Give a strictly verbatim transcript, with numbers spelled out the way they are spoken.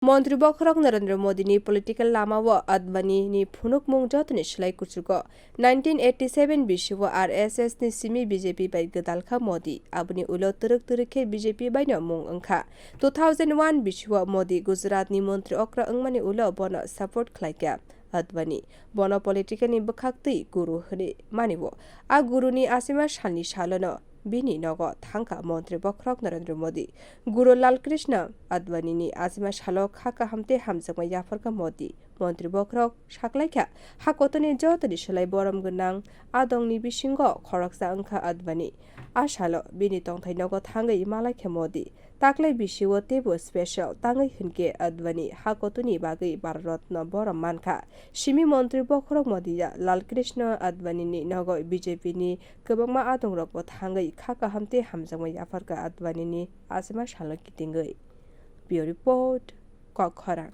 Montri bokhorok Narendra Modi ni political lama o Advani ni phunukmung jotoni slai kuchugo. Nineteen eighty seven bisio R S S ni simi B J P bai gwdal kha Modi, aboni ulo twrwk twrwk khe B J P bai no mung wngkha. Two thousand one bisio Modi Gujarat ni montri okra wngmani ulo bono support khlai kha Advani. Bono political ni bwkhak twi guru hwnwi mani o. A guru ni achima salni salo no bini nogo thangkha montri bokhorok Narendra Modi. Guru Lalkrishna Advani ni achima salo kha kaham tei hamjakma yapharkha Modi. Montri bokhorok saklaikha, ha kotorni jotoni slai borom gwnang adongni bisingo khoroksa wngkha Advani. A salo bini tongthai nogo thangwi malaikha Modi. Taklai bisio teibo special tangwi hwnkhe Advani ha kotorni bagwi Bharat Ratna borom mankha. Simi montri bokhorok Modi ya Lalkrishna Advani ni nogo B J P ni kwbangma adongrokbo thangwi kha kaham tei hamjakma yapharkha Advani ni achima salo kitingwi. Bureau Report, Kokkhorang.